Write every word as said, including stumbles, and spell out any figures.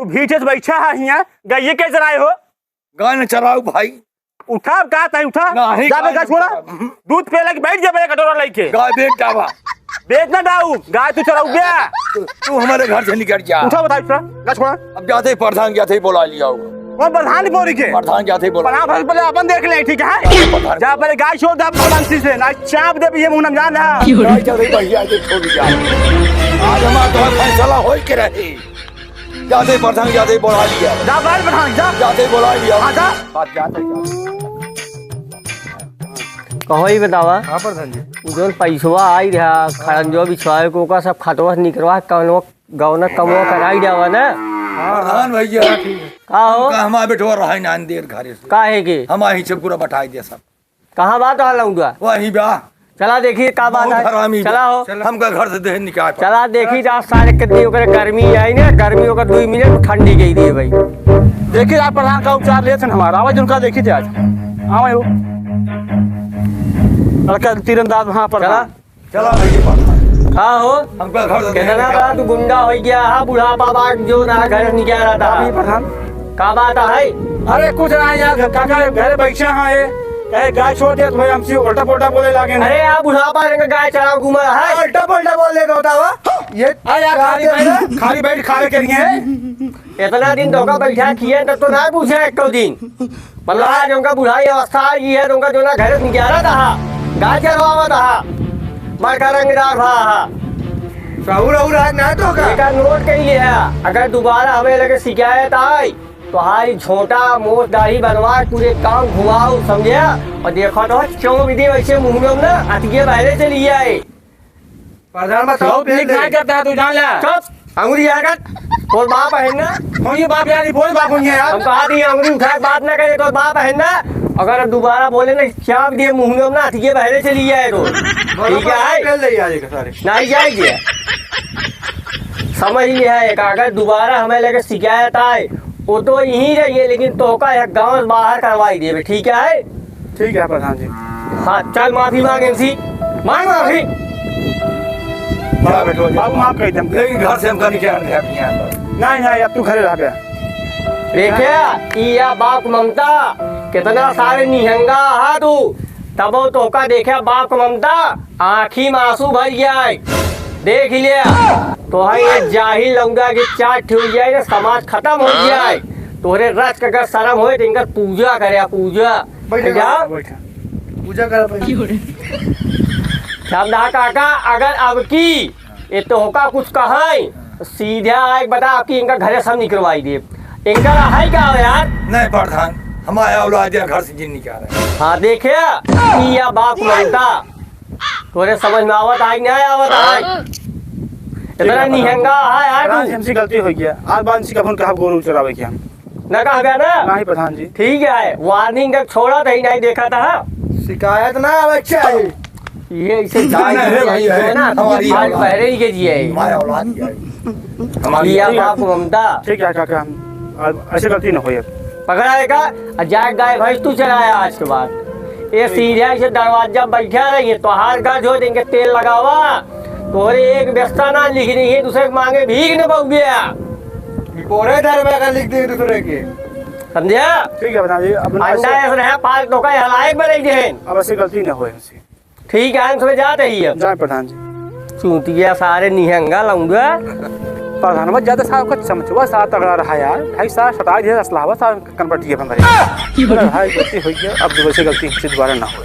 भीठे से बैठा है हियाँ, गाय के चराए हो? गाय न चराऊ भाई। उठा, अब कहा तही उठा। नहीं, जा बे, गाय गाय छोड़ा। हम्म। दूध पिए लगी बैठ जा बे, कटोरा लेके। गाय बेच डावा। बेच ना डाऊ, गाय तू चराऊ बे। तू, तू हमारे घर से निकल जा। उठा, बताई उठा, गाय छोड़ा। अब जाते ही प्रधान जाते ही बोला लिया होगा। कौन प्रधान बोरी के? प्रधान जाते ही बोला। प्रधान भाई पहले अपन देख ले, ठीक है? प्रधान। जा पहले गाय छोड़ दे, प्रधान से ना चाप दे, ये मुंह ना जान है। गाय चल रही भैया, ये छोड़ जा। आज हमारा तो फैसला हो के रहे। जाते ही प्रधान, जाते ही बोला लिया। जा बाहर प्रधान, जा। जाते ही बोला लिया। हाँ, जा। बात जाते ही जा। कहो ही बतावा। हाँ प्रधान जी। उ जौन पैसवा आई रहा, खड़ंजो बिछवाए को, ओका सब खतवा से निकरवा, कौनो गौना कमवा कराई जावा ना। हाँ प्रधान भैया। का हो? का हमारे बेटवा रहा ही ना देर घरे से। काहे के? हम आही से पूरा बटाई दे सब। कहाँ बात है लौंडा? वही बा। चला देखी का बात बहुत है। हरामी बा। चला हो। चला। हमका घर से देह निकाल। चला देखी जा सारे कितनी ओकरे गर्मी आई ना, गर्मी ओकर दुई मिनट ठंडी गई दिए भाई। देखी जा प्रधान का उपचार लेत हन हमारा। आवाज उनका देखी जा। आवे हो। लड़का तीरंदाज वहाँ पर। चला। चला भैया प्रधान। का हो? हमका घर से देह कितना निकाल। बड़ा तू गुंडा हो गया है, बुढ़ापा बात जो ना घर निकल रहा था। अभी प्रधान। का बात है? अरे कुछ ना यार, काका घर बैठा है, कहे गाय छोड़ दे तो भाई हमसे उल्टा पुल्टा बोले लागे। अरे यार बुढ़ापा लेके गाय चराव घूम रहा है। उल्टा पुल्टा बोल देता होता हुआ। ये अरे यार खाली बैठ, खाली बैठ खावे के लिए। इतना दिन धोखा बैठा किए तब तो ना पूछे एक दिन। मतलब आज उनका बुढ़ाई अवस्था आ गई है तो उनका जो ना घर से निकाला था, गाय चरवावा था, बड़का रंगदार था। सहूर अहूर आज ना तो का? बेटा नोट कई लिया, अगर दोबारा हमें लगे शिकायत आई तोहारी झोंटा, मोछ, दाढ़ी बनवा, पूरे गाँव घुमाओ, समझ्या? और देखो तो चौंक दी वैसे मुँह में ना, अतिये बहरे चली आए। प्रधान बताओ, चुप, निक नहीं करता है, तू जान ला। चुप, अंगुरी आगत, तोर बाप है ना? कौन ये बाप यार, ये बोल बाप होंगे यार। हम कहा थी, अंगुरी उठा के बात ना करे, तोर बाप है ना? अगर दोबारा बोले ना, चाप दिए मुँह में ना, अतिये बहरे चली आए तो। ठीक है? पेल दे यार, ये सारे। नहीं जाएगी। समझ लिया है, अगर दोबारा हमें लगे शिकायत आए, वो तो यहीं रहिए, लेकिन तोहका एक गाँव से बाहर करवाई देबे, ठीक है? ठीक है प्रधान जी। हाँ, चल माफी मांग इनसे, मांग माफी। बड़ा बेटो जी। बाबू माफ कर दे। लेकिन घर से हमका निकाल दे अभी यहाँ पर। नहीं, नहीं, अब तू घरे रह बे। देखा, ई या बाप ममता, कितना सारे निहंगा हा तू, तबो तोहका देखा बाप ममता, आँखी में आंसू भर जाए। देख लिया, तोहरे ये जाहिल लौंडा के चार ठे हो जाए ना, समाज खतम हो जाए। तोहरे रच के अगर शर्म होए तो इनकर पूजा करे, पूजा। बैठे जा। बैठे। पूजा कर पहले। श्यामदा काका, अगर अब की ये तोहका कुछ कहाई, सीधा आए बता कि इनका घरे सब निकलवाई दे। इनका है क्या हो यार? नहीं प्रधान, हमारे औलाद या घर से जिन निकाल रहे। हाँ देखे, ई या बाप ममता। तोरे समझ में आवत आई, नहीं आवत आई? हाँ। इतना निहंगा है यार आज तू। हमसे गलती हो गया, आज बाद से कभन कहा गोरू चरावे के हम। ना कहा गया ना? नहीं प्रधान जी। ठीक है, warning तक छोड़ा था ही नहीं देखा था। शिकायत ना आवे के चाहिए। ये इसे नहीं, नहीं, भाई, है ना, हमारी आज औलाद। बहरे ही के जिए है। हमारी औलाद ही है। हमारी ये औलाद। बाप ममता। ठीक है काका, हम अब ऐसे गलती ना होए। पकड़ा है का? आ जाए गाय भैंस तू चराया आज के बाद। ये सीधे ऐसे दरवाजा बैठा रही है, तोहार घर जो इनके तेल लगावा, तोहरे एक बेस्ता ना लिख रही है, दूसरे के मांगे भीख न बहु गया। पूरे धर्म का लिख दे दूसरे के। समझ्या? ठीक है, प्रधान जी, अपना अंडा ऐसे ऐसे रहे, पाल तो का हलायक बने जे हैं। अब ऐसी गलती ना होए हमसे। ठीक है, हम समझ जाते ही अब। जाए प्रधान जी। चूतिया सारे निहंगा लौंडा। प्रधानवा ज्यादा साहब का चमचवा साथ तगड़ा रहा यार। भाई साहब सटा दिया असलावा साहब कन्वर्ट किया हमारे। अरे भाई गलती हो गया, अब दोबारा से गलती हमसे दोबारा ना हो।